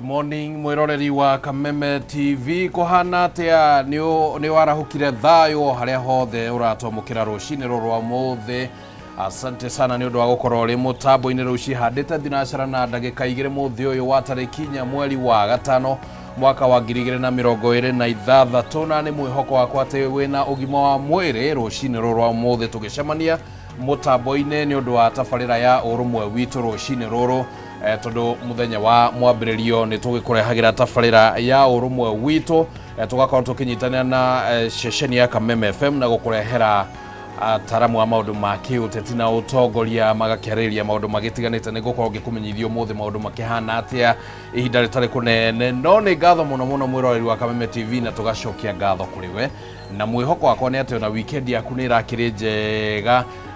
Morning mwiroreri wa Kameme TV. Kuhana atia? Ni warahukire thayo haria hothe uratwamukira rucini ruru rwa muthi? Asante sana nĩ ũndũ wa gũkorwo ũrĩ mũtambo-inĩ. Rĩu cihandĩte thinacara na ndagĩka 2 mũthĩ ũyũ wa tarĩki 4 mweri wa gatano mwaka wa 2026, na nĩ mwĩhoko wakwa atĩ wĩna ũgima wa mwĩrĩ. Rũcinĩ rũrũ rwa ũmũthĩ tũgĩcemania mũtambo-inĩ nĩ ũndũ wa tabarĩra ya Ũrũmwe Witũ rũcinĩ rũrũ, tondũ mũthenya wa mwambĩrĩrio nĩ tũgĩkũrehagĩra tabarĩra ya Ũrũmwe Witũ, tũgakorwo tũkĩnyitanĩra na ceceni ya Kameme FM na gũkũrehera ataramu a maũndũ ma kĩũteti na ũtongoria magakĩarĩrĩria maũndũ magĩtiganĩte. Nĩ gũkorwo ngĩkũmenyithia ũmũthĩ maũndũ makĩhana atĩa ihinda rĩtarĩ kũnene, no nĩ ngatho mũno mũno mwĩroreri wa Kameme TV, na tũgacokia ngatho kũrĩ we, na mwĩhoko wakwa nĩ atĩ ona weekend yaku nĩ ĩrakĩrĩ njega.